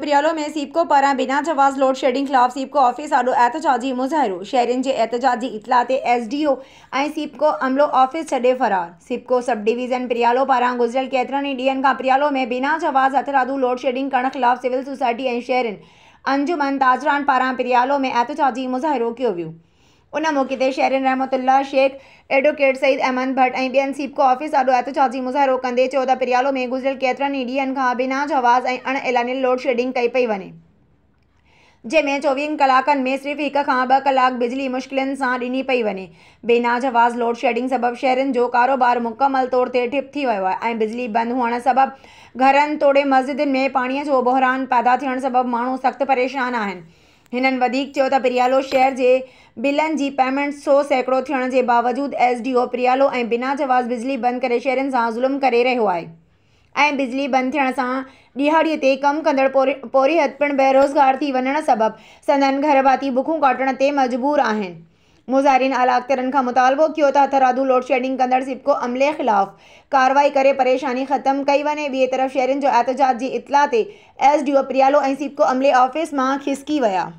پريالو ۾ سيپڪو پاران بنا جواز لوڊشيڊنگ خلاف سيپڪو آفيس آڏو احتجاجي مظاهرو، شهرين جي احتجاجي اطلاع تي ايس ڊي او ۽ سيپڪو عملو آفيس ڇڏي فرار. سيپڪو سب ڊويزن پريالو پاران گذريل ڪيترن ئي ڏينهن کان پريالو ۾ بنا جواز هٿرادو لوڊشيڊنگ ڪرڻ خلاف سول سوسائٽي ۽ شهرين انجمن تاجران پاران پريالو ۾ احتجاجي مظاهرو ڪيو ويو. ان موقعي تي شهرين رحمت الله شيخ، ايڊووڪيٽ سعيد احمد ڀٽ ۽ ٻين سيپڪو آفيس آڏو احتجاجي مظاهرو ڪندي چيو ته پريالو ۾ گذريل ڪيترن ئي ڏينهن کان بنا جواز ۽ اڻ اعلانيل لوڊشيڊنگ ڪئي پئي وڃي، جنهن ۾ چوويهن ڪلاڪن ۾ صرف هڪ کان ٻه ڪلاڪ بجلي مشڪلن سان ڏني پئي وڃي. بنا جواز لوڊشيڊنگ سبب شهرين جو ڪاروبار مڪمل طور تي ٺپ ٿي ويو آهي ۽ بجلي بند هئڻ سبب گهرن توڙي مسجدن ۾ پاڻي جو بحران پيدا ٿيڻ سبب ماڻهو سخت پريشان آهن. هنن وڌيڪ چيو ته پريالو شهر جي بلن جي پيمينٽ 100% ٿيڻ جي باوجود ايس ڊي او پريالو ۽ بنا جواز بجلي بند ڪري شهرين سان ظلم ڪري رهيو آهي ۽ بجلي بند ٿيڻ سان ڏهاڙي تي ڪم ڪندڙ پورهيت پڻ بيروزگار ٿي وڃڻ سبب سندن گهرڀاتي بکون ڪاٽڻ تي مجبور آهن. مظاهرين اعليٰ اختيارين کان مطالبو ڪيو ته هٿرادو لوڊشيڊنگ ڪندڙ سيپڪو عملي خلاف ڪارروائي ڪري پريشاني ختم ڪئي وڃي. ٻئي طرف شهرين جو احتجاج جي اطلاع تي S D O Pryalo ۽ SEPCO عملي آفيس مان کسڪي ويا.